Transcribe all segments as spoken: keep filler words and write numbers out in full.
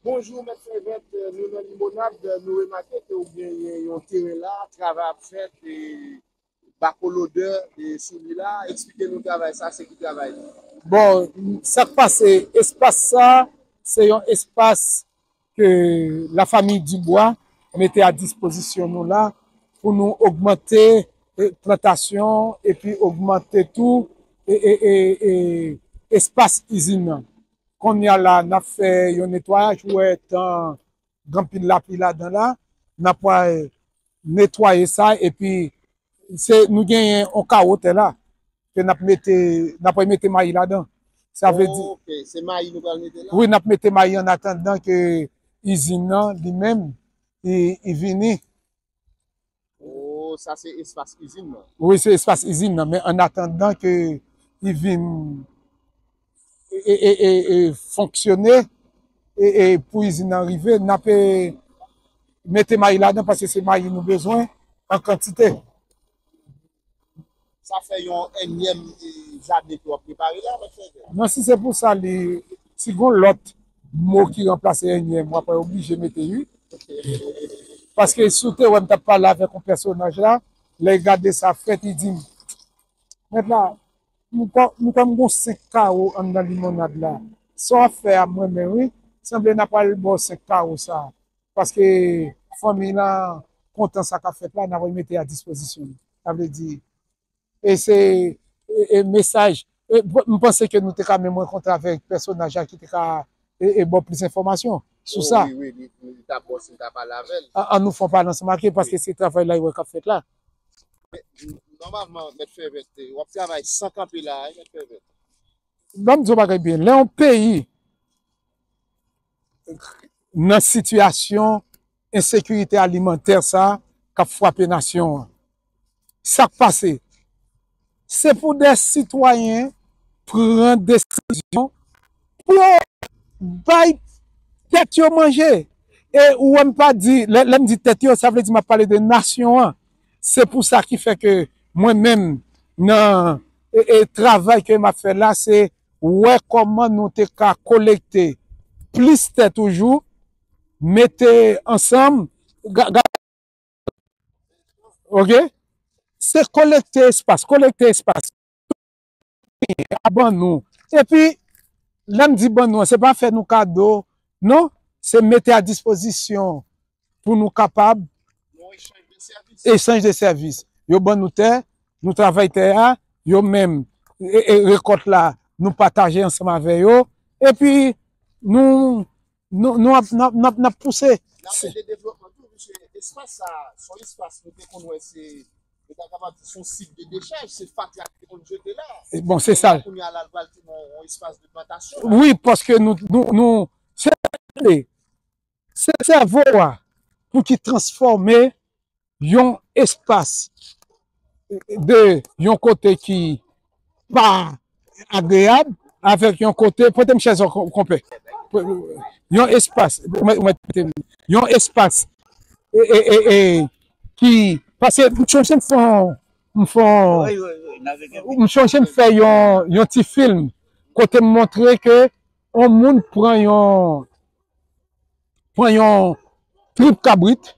Bonjou, Mèt Fèvèt, nou nan Limonad, nou remake ke ou genyen yon teren la, travay ap fèt, e bako lodè, e sou li la. Eksplike nou travay sa, se ki travay li? Bon, sa k pase, espas sa, se yon espas ke lafanmi Dubois mete a dispozisyon nou la pou nou ogmante, e, plantasyon epi ogmante tou, e, e, e, e, espas izin nan. Kounye a la, n ap fè yon netwayaj, ou wè tan gen anpil lapli ladan la, n ap pral netwaye sa, epi se, nou genyen yon kawo tè la, ke n ap mete, n ap mete mayi ladan. Sa vle di, ok, se mayi nou pral mete la? Wi, n ap mete mayi an atandan ke izin nan, li menm, li, li vini. Oh, sa se espas izin nan? Wi, se espas izin nan, men an atandan ke li vin e, e, e, e, fonksyone, e, e pou izin nan rive, n ap, e, mete mayi ladan paske se mayi nou bezwen an kantite. Sa fè yon enyèm, e, jaden ke w ap prepare la, Mèt Fèvèt? Non, si se pou sa, li, si gon lòt mo ki ranplase enyèm, w ap oblije mete ui. Paske si w te wè m t ap pale avèk yon pèsonaj la, lè l gade sa fèt, li di m, "Mèt la, m kwè, m kwè m gon senk kawo anndan Limonad la. Sa w ap fè a, m renmen wi. Sanble n ap pral ba w senk kawo sa a." Paske fanmi lan kontan sa k ap fèt la, n ap mete a dispozisyon li. Sa vle di, e se, e, e mesaj, e, m panse ke nou te ka menm rankontre avèk pèsonaj la ki te ka, e, e ba w plis enfòmasyon sou sa. Oh, wi, wi, li, li ta bon si n ta pale avè l. An, an nou fè yon pale ansanm ak li, paske se travay la yo wè k ap fèt la. Men, nòmalman, Mèt Fèvèt, w ap travay san kanpe la, wi, Mèt Fèvèt. Ban m di w bagay byen. Lè yon peyi nan sitiyasyon ensekirite alimantè sa k ap frape nasyon an, sa k pase? Se pou de sitwayen pran desizyon pou yo bay tèt yo manje. E ou wè m pa di, lè, lè m di tèt yo, sa vle di m ap pale de nasyon an. Se pou sa ki fè ke mwen menm, nan, e, e, travay ke m ap fè la, se wè kòman nou te ka kolekte plis tè toujou, mete ansanm, ga-, ga-, ok? Se kolekte espas, kolekte espas. A ban nou. Epi, lè m di ban nou an, se pa fè nou kado, non, se mete a dispozisyon pou nou kapab echanj de sèvis. Yo ban nou tè, nou travay tè a, yo menm, e, e, rekòt la, nou pataje ansanm avè yo, epi nou, nou, nou ap, n ap, n ap, n ap pouse. N ap pale de devlopman tou, mesye, espas sa, se yon espas nou te konn wè se, nou ta kapab di se yon sit de dechaj, se fatra ki te konn jete la. Bon, se sa. Kounye a la, l pral tounen yon, yon espas de plantasyon la. Wi, paske nou, nou, nou, se, se sèvo a pou ki transfòme yon espas de yon kote ki pa agreyab avèk yon kote, pote m chèz an, konpè. Yon espas, ou mèt, ou mèt, yon espas, e, e, e, e, ki, paske m chonje m fè yon, m fè yon, m chonje m fè yon, yon ti fim kote m montre ke yon moun pran yon, pran yon trip kabrit,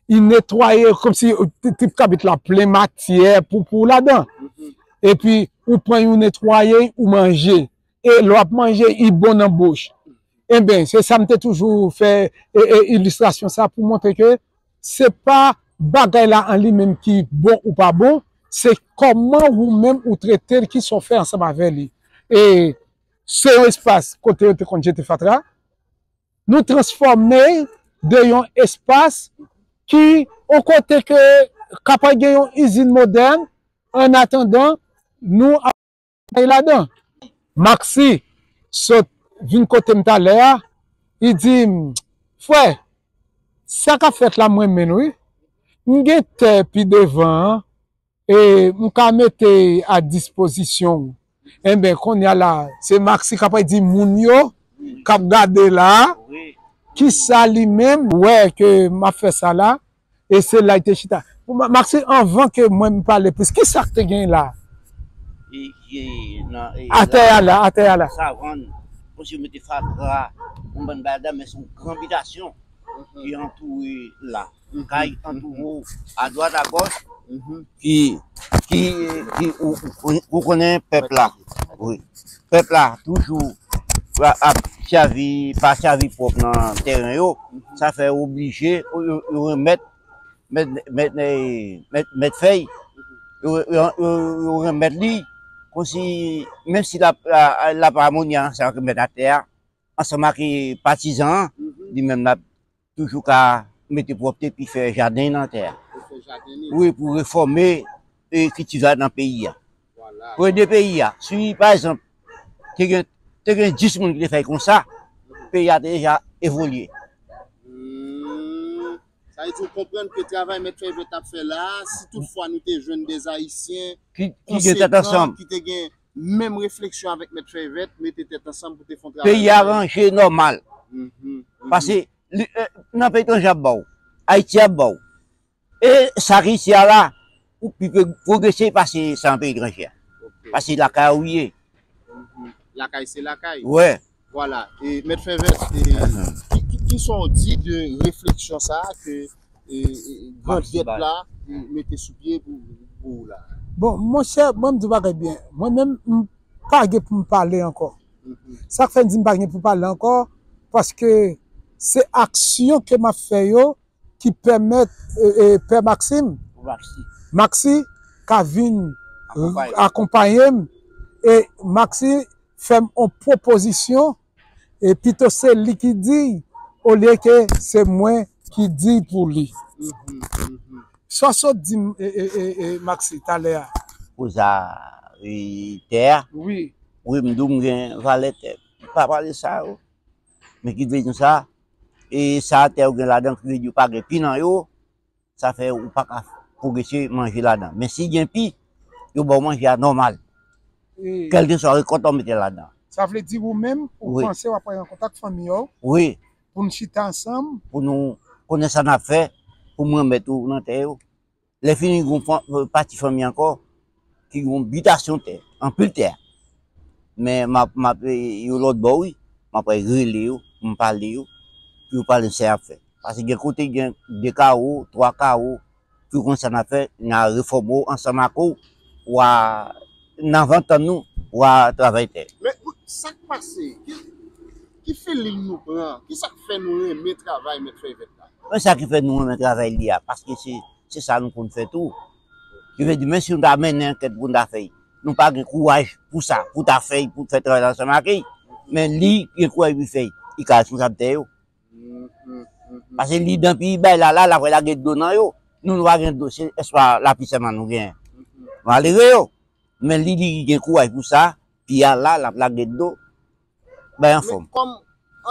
li netwaye kòmsi trip kabrit la plen matyè, poupou ladan. Epi ou pran, ou netwaye, ou manje. E lè w ap manje, li bon nan bouch. Enben, se sa m te toujou fè, e, e, ilistrasyon sa pou montre ke se pa bagay la an li menm ki bon ou pa bon, se kòman ou menm ou trete l, ki sa w fè ansanm avè li. E se yon espas kote yo te konn jete fatra, nou transfòme l de yon espas ki, yon kote ke kapab gen yon izin modèn, an atandan, nou ap travay ladan. Maxi sot vin kote m talè a, li di m, "Frè, sa k ap fèt la, m renmen l, wi. M gen tè pi devan an, e m ka mete a dispozisyon w." Enben, kounye a la, se Maxi k ap di moun yo k ap gade la, kisa li menm wè ke m ap fè sa la, e se la l te chita. Ma-, Maxi, anvan ke mwen m pale plis, kisa k te gen la? E, e, nan, e, atè a la, atè a la. Savann. Kòmsi yo mete fatra, yon bann bagay ladan, men se yon gran bitasyon ki antoure la. Kay antoure w adwat, agòch, ki, ki, ki, ou, ou, ou konnen pèp la. Wi. Pèp la toujou ap, ap sèvi, pa sèvi pwòp nan tèren yo. Sa fè yo oblije, yo, yo, yo remèt mèt, mèt, eh, mèt, mèt fèy, yo, yo, yo, yo remèt li, kòmsi, menm si l ap, l ap amoni ansanm ak mèt atè a, ansanm ak, eh, patizan an, li menm l ap toujou ka mete pwòpte epi fè jaden nan tè a. Wi, pou refòme, eh, kilti a nan peyi a. Pou ede peyi a. Si, pa egzanp, te gen, te gen dis moun ki te fè l konsa, peyi a te deja evolye. Sa vle di ou konprann ke travay Mèt Fèy Vèt ap fè la a, si toutfwa nou te jwenn de Ayisyen ki, ki gen tèt ansanm, ki te gen menm refleksyon avèk Mèt Fèy Vèt, mete tèt ansanm pou te fè yon travay. Peyi a ranje nòmal. Paske li, eh, nan peyi etranje ap ba w, Ayiti ap ba w. E sa ki isi a la, ou pi pe-, pwogrese pase sa nan peyi etranje a. Paske lakay ou ye. Lakay se lakay. Wè. Vwala. E, Mèt Fèvèt, e, ki, ki, ki sa w di de refleksyon sa a ke, e, e, Grandèt la, e, mete sou pye pou, pou ou la? Bon, monchè, mwen m di w bagay byen. Mwen menm, m pa gen pou m pale ankò. Sa k fè m di m pa gen pou pale ankò, paske se aksyon ke m ap fè yo ki pèmèt, e, e, Pè Maxime, Maxi ka vin akonpaye m, e Maxi fè m yon pwopozisyon, e pito se li ki di, olye ke se mwen ki di pou li. Sa w sot di m, e, e, e, e, Maxi, talè a? Koz a, e, tè a? Wi. Wi, m di w m gen valè tè. M pa pale sa yo. Men ki vle di sa, e sa tè yo gen ladan, ki vle di yo pa gen pi nan yo, sa fè ou pa ka pwogrese manje ladan. Men si gen pi, yo ba w manje a nòmal. Kèlkeswa rekòt ou mete ladan. Sa vle di ou menm, ou panse w ap pral rankontre ak fanmi w? Wi. Pou n chita ansanm? Pou nou konnen sa n ap fè, pou mwen mèt ou nan tè yo. Lè fini, gon fan-, pati fanmi ankò, ki gon bitasyon tè, anpil tè. Men m ap, m ap, e, yo lòt bò, wi. M ap rele yo, pou m pale yo, pou yo pale sa y ap fè. Paske gen kote gen de kawo, twa kawo, pou yo konn sa n ap fè, n a refòme w ansanm ak ou, w a, n a vantan nou, w a travay tè. Men, sa k pase? Ki, ki feeling nou pran? Ki sa k fè nou renmen travay Mèt Fèvèt la? Men sa ki fè nou renmen travay li a, paske se, se sa nou konn fè tou. Ki vle di, menm si nou ta mennen ankèt pou nou ta fè l, nou pa gen kouraj pou sa, pou ta fè l, pou fè travay la ansanm ak li. Men li gen kouraj pou l fè l, li ka responsab tè yo. Paske li, depi li bay la, la, l ap lage dlo nan yo. Nou, nou pa gen dlo, se espwa lapli sèlman nou genyen. Nou ale re yo. Men li, li gen kouraj pou sa, pi a la, l ap lage dlo, bay anfòm. Men kòm,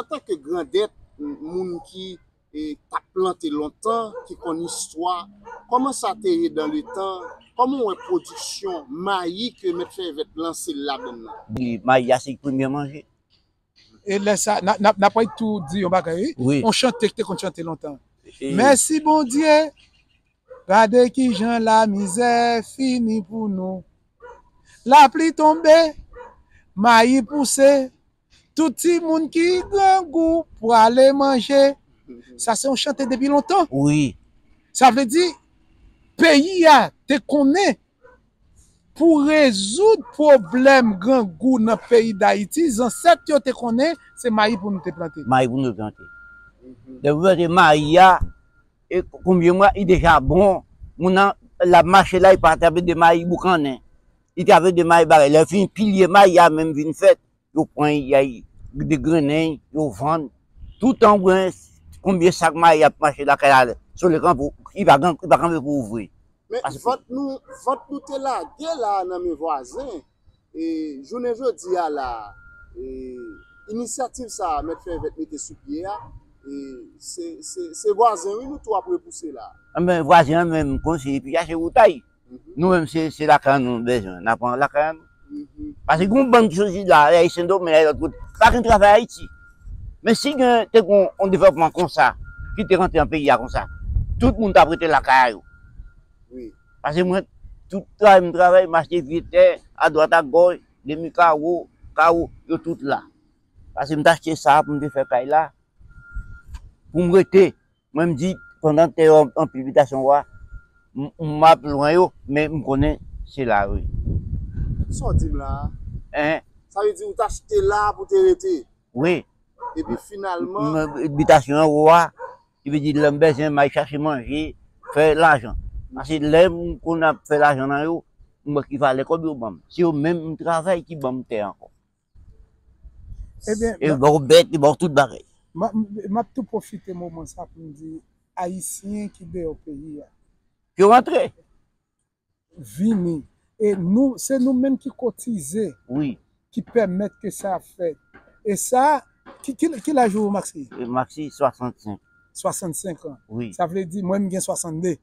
antanke Grandèt, moun ki, e, t ap plante lontan, ki konn istwa, kòman sa te ye dan le tan? Kòman w wè pwodiksyon mayi ke Mèt Fèvèt lanse l ladann nan? Mayi a se premye manje. E lè sa, n a, n a, n a pral tou di yon bagay, wi. Wi. Yon chante ki te konn chante lontan. Mèsi Bondye, gade kijan lamizè fini pou nou. Lapli tonbe, mayi pouse, tout timoun ki grangou prale manje. Sa se yon chante depi lontan. Wi. Sa vle di, peyi a te konnen pou rezoud pwoblèm grangou nan peyi Dayiti, zansèt yo te konnen se mayi pou nou te plante. Mayi pou nou te plante. Depi w plante mayi a, e konbyen mwa, li deja bon. Moun nan, l ap mache la, li pa trape de mayi boukannen. Li trape de mayi bagay. Lè yo fin pilye mayi a menm vin fèt, yo pran, y a, degrennen, yo vann. Toutan w gen konbyen sak mayi ap mache lakay la, sou letan pou, li pa, li pa kanpe pou ouvri. Men vant nou, vant nou te lage la nan men vwazen. E jounen jodi a la, e inisyativ sa a, Mèt Fèvèt mete sou pye a, e se, se, se vwazen, wi, nou tou ap repouse la. Enben, vwazen an menm, konsi, epi chache woutay. Nou menm, se, se lakay nou bezwen. N a pran lakay nou. Paske gen yon bann ki soti la, y a Sendomeng, y a lòt kote. Pa gen travay Ayiti. Men si gen, te gen yon devlòpman konsa, ki te rantre nan peyi a konsa, tout moun t ap rete lakay a yo. Paske mwen, tout travay m travay, m achte vye tè, adwat agòch, demi kawo, kawo, yo tout la. Paske m t achte sa pou m te fè kay la, pou m rete. Mwen, m di, pandan tè yo anpil bitasyon wa, m, m ap lwen yo, men m konnen se la, wi. Sa w di m la a? Hein? Sa vle di ou t achte la pou te rete? Wi. Epi finalman, M, bitasyon an wa, ki vle di lè m bezwen, m al chache manje, fè lajan. Paske lè m konn ap fè lajan nan yo, m wè ki valè kòb yo ban m. Se yo menm m travay ki ban m tè ankò. Ebyen, E ba w bèt, e ba w tout bagay. m ap tou pwofite moman sa pou m di Ayisyen ki deyò peyi a, Yo rantre. Vini. E nou, se nou menm ki kotize, Wi. Ki pèmèt ke sa ap fèt. E sa, ki, ki, ki laj ou, Maxi? E Maxi, swasannsenk. Swasannsenk an. Wi. Sa vle di, mwen, m gen swasannde.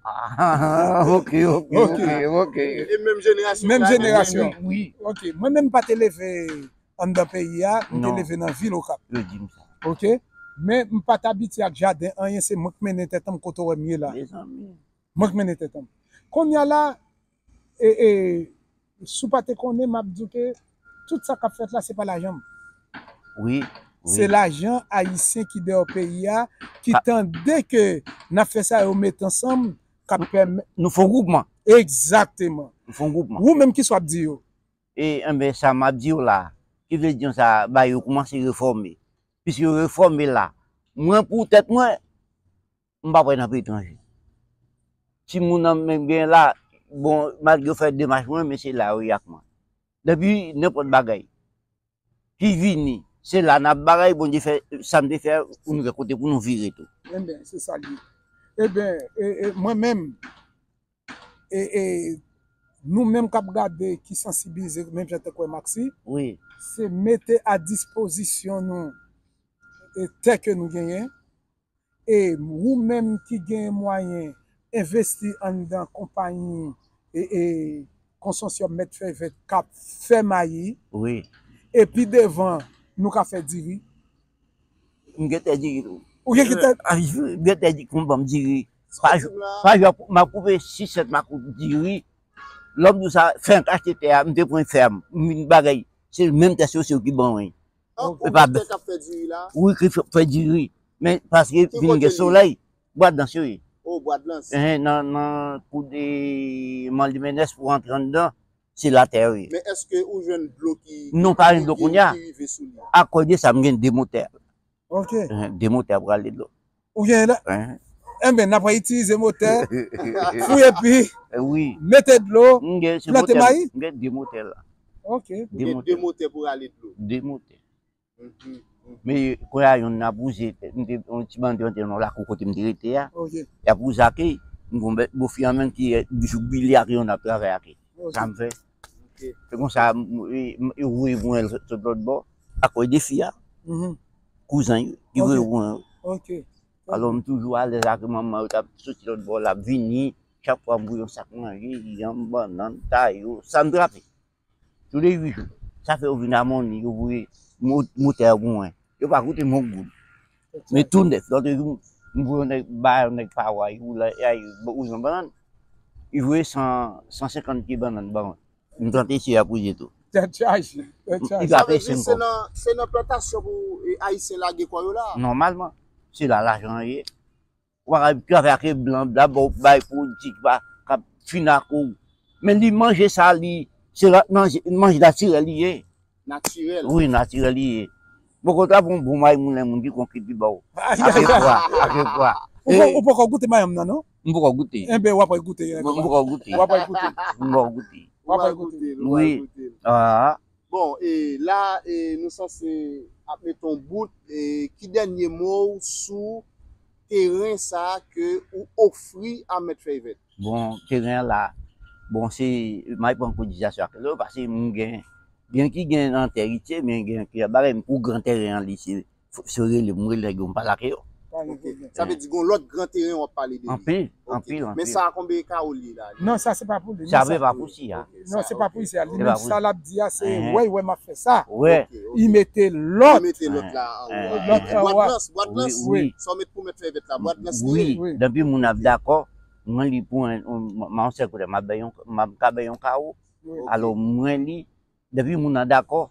Ah, ok, ok, ok, ok. E menm jenerasyon. Menm sa, jenerasyon. Wi. Ok, mwen menm m pa te leve anndan peyi a, m te Non. Leve nan vil Okap. Yo di m sa. Ok? Men m pa t abitye ak jaden, anyen, se mwen k mennen tèt an m kote w wè m ye la. Mezanmi. Mwen k mennen tèt an m. Kounye a la, e, e, si w pa te konnen, m ap di w ke tout sa k ap fèt la, se pa lajan m. Wi. Se lajan ayisyen ki deyò peyi a, ki tande ke n ap fè sa, yo met ansanm, k ap pèmèt. Nou fon gwoupman. Egzakteman. Nou fon gwoupman. Ou menm, kisa w ap di yo? E, enben, sa m ap di w la, ki vle di sa, ba yo kòmanse refòme. Piske yo refòme la, mwen, pou tèt mwen, m pa pral nan peyi etranje. Timoun nan menm gen la, bon, malgre yo fè demach mwen, men se la yo ye ak mwen. Depi nenpòt bagay ki vini, se la n ap bagay, Bondye fè sa n te fè, pou nou gen kote pou nou vire tou. Enben, se sa l ye. Enben, e, e, mwen menm, e, e, nou menm k ap gade, ki sansibilize, menm jan tankou Maxi, Wi. Se mete a dispozisyon nou, e, tè ke nou genyen, e ou menm ki genyen mwayen envesti anndan konpayi, e, e konsosyòm Mèt Fèy Vèt k ap fè mayi, Wi. Epi devan, nou ka fè diri. M gen tè diri tou. Ou gen ki tè? Ah, m gen tè diri, konn ban m diri. Pa jou, pa jou, m ap koupe sis sèt makout diri. Lòm di sa, fè m achte tè a, m te pran fè a, m vin bagay. Se menm tè sosyo ki ban mwen. An, E ou pa gen tè k ap fè diri la? Wi, ki fè, fè diri. Men paske Ki vin kote gen li? Solèy, Bwadlans yo ye. O, Bwadlans. Ehen, nan, nan kou de Manldimenes pou antre anndan, se la tè yo ye. Men èske ou jwenn dlo ki Non, pa jwenn dlo kounye a. Ki rive sou li? Akòde sa, m gen de motè. Ok. Ehen, de motè pou rale dlo. Ou genyen la? Ehen. Enben, n ap itilize motè, fouye pi, Eh, wi. Mete dlo, M gen se plante motè, mayi? M gen de motè la. Ok. De Gen motè. De motè pou rale dlo. De motè. Mhm, mhm. Men kounye a yonn nan ap wouze, m te yon ti bandi antre nan lakou kote m te rete a. Ok. Y ap wouze ake, m gon bèt bofi an menm ki, eh, jouk bile ake yonn ap travay ake. Ok. Sa m fè. Ok. Se konsa, m, e, m, e voye mwen sot lòt bò, akoz de fi a, Mhm. kouzen yo, ki Ok. voye mwen. Ok. Alò, m toujou alèz ak manman yo, t ap soti lòt bò, l ap vini, chak fwa m voye yon sak manje, yanm, bannann, tayo, sa m trape. Tou le uit jou. Sa fè yo vin amoni, yo voye mo-, motè yo pou mwen. Yo pa koute m yon goud. Men tou nèf, lòt jou, m voye yon nèg, ba yon nèg paway, ou la, ay, ou jan bannann. Li voye san, san senkant pye bannann ban mwen. M plante sou y ap wouze tou. Tèt chaje, tèt chaje. Li pa Sa vle pèse di m se kòb. Nan, se nan plantasyon pou e, Ayisyen lage kò yo la? Nòmalman, se la lajan an ye. Ou pa ka travay ak blan, blan ba w bay pwodui ki pa, k ap fin ak ou. Men li manje sa, li, se la, manje, manje natirèl li ye. Natirèl. Wi, natirèl li ye. Poko ta bon, bon may moulen moun ki konki pi ba w. Ay, Ake ay, ay. pwa, ake pwa. Ou poko, ou poko goute mayanm nan, non? M poko goute. Enben, w ap goute. M poko goute. W ap goute. M poko goute. W ap Ou goute. L, ou Wi. Goute L. Ah, Bon, e la, e nou sanse ap mete yon bout. E ki dènye mo w sou teren sa a ke ou ofri a Mèt Fèy Vèt? Bon, teren an la, bon, se, m ap pran kotisasyon ak lè, paske m gen, gen ki gen nan tè itye, men gen ki bagay, m pou gran teren an li, se, se rele, m rele nèg yo, m pale ak yo. Pa gen pwoblèm. Sa vle di gon lòt gran teren w ap pale de li? Anpil, Ok. anpil, Men anpil. Sa a konbyen kawo li ye la? Non, sa se pa pou li. Sa Non, vle sa pa pou si a. Non, se pa pou isi a. Li Se menm pa pou sa l ap di a, se Ehen. wè, wè, m ap fè sa. Wè. Li mete lòt. Li mete lòt la anwo. Ehen. Lòt anwo. Bwadlans, Bwadlans. Wi, wi. Sa w met pou Mèt Fèy Vèt la, Bwadlans li Wi, ye? Wi. depi moun ap dakò, mwen li pou yon, yon, m, m, yon sèl kote, m ap bay yon, m ap ka bay yon kawo. Wi. Alò, mwen li, depi moun nan dakò,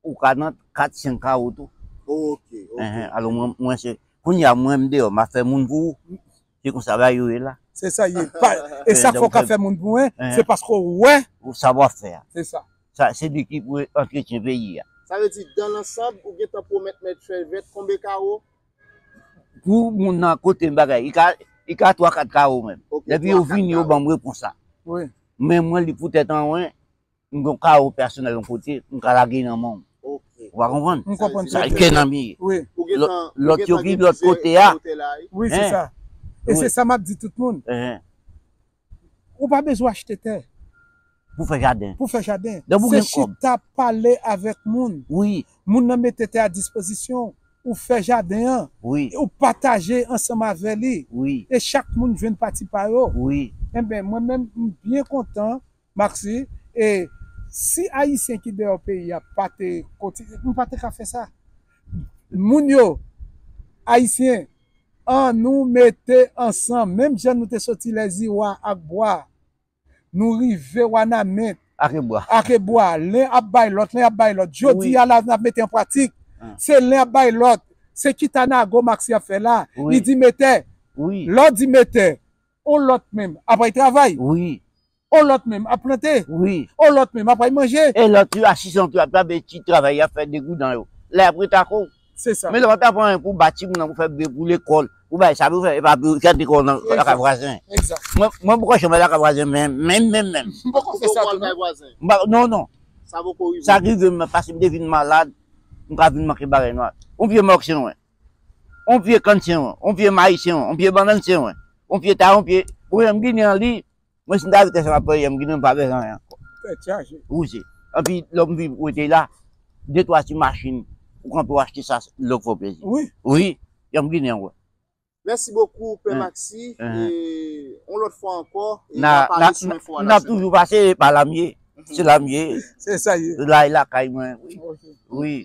ou ka nan kat, senk kawo tou. Ok, ok. Enhen, alò mwen, mwen se, kounye a mwen m deyò, m ap fè moun pou ou. Se konsa bagay yo ye la. Se sa ye. Pa, e sa fò w ka fè moun pou mwen, se paske w wè. Ou sa w ap fè a. Se sa. Sa, se li ki pou antretyen peyi a. Sa vle di, dan lansanm, ou gentan pwomèt mèt fè vèt konbe kawo? Pou moun nan kote m bagay, li ka, li ka twa kat kawo menm. Depi yo vini, yo ban m repons la. Men mwen, li pou tèt an mwen, m gen yon kawo pèsonèl yon kote, m ka lage nan men w. Ou pa konprann? M konprann. Sa e kè nan m ye. Lòt yo ki lòt kote a. Wi, se sa. E se sa m ap di tout moun. Ou pa bezwen achte tè. Pou fè jaden. Pou fè jaden. Se chita pale avèk moun. Wi. Moun nan mete tè a dispozisyon. Ou fè jaden an. Wi. Ou pataje ansanm avè li. Wi. E chak moun jwenn pati pa yo. Wi. Enben, mwen menm, m byen kontan, Maxi. E si Ayisyen ki deyò peyi a pa te kontinye, m pa te ka fè sa. Moun yo, Ayisyen, an nou mete ansanm. Menm jan nou te soti Lèziwa ak Bwa, nou rive Wanament. Ak Ebwa. Ak Ebwa. Len ap bay lòt, len ap bay lòt. Jodi a la, n ap mete an pratik. Se len ap bay lòt. Se kita Nago Maxi ap fè la. Li di mete. Lè w di mete, on lòt menm ap al travay. On lòt menm ap plante. On lòt menm ap al manje. E lòt yo asistan tou ap travay, ti travay y ap fè degoudan yo. Lè y ap ret ak ou. Se sa. Men lè w ap pran pou ba timoun nan, pou fè bebe, pou lekòl, pou bay sa pou fè, epa pou kite kò nan lakay vwazen. Mwen, mwen poko janm al lakay vwazen menm, menm, menm, menm. M poko fè sa tou non. Non, non. Sa poko rive. Sa rive m, paske m te vin malad, m ka vin manke bagay nan. On pye mòg se mwen. On pye kann se mwen. On pye mayi se mwen. On pye bannann se mwen. On pye ta, on pye. Ou menm Ginen an li, Mwen si m ta rete ansanm ak pèp Yanm Ginen, m pa bezwen anyen ankò. Tèt chaje. Wouze. Anpi lè w vin rete la, de twa ti machin, ou kanpe w achte sa, lè w fè w plezi. Wi. Wi, Yanm Ginen an wè. Mèsi bokou, Pè Maxi. E yon lòt fwa ankò, e n a pale sou enfo a. N ap toujou pase pa la m ye. Se la m ye. Se sa ye. La e lakay mwen. Wi.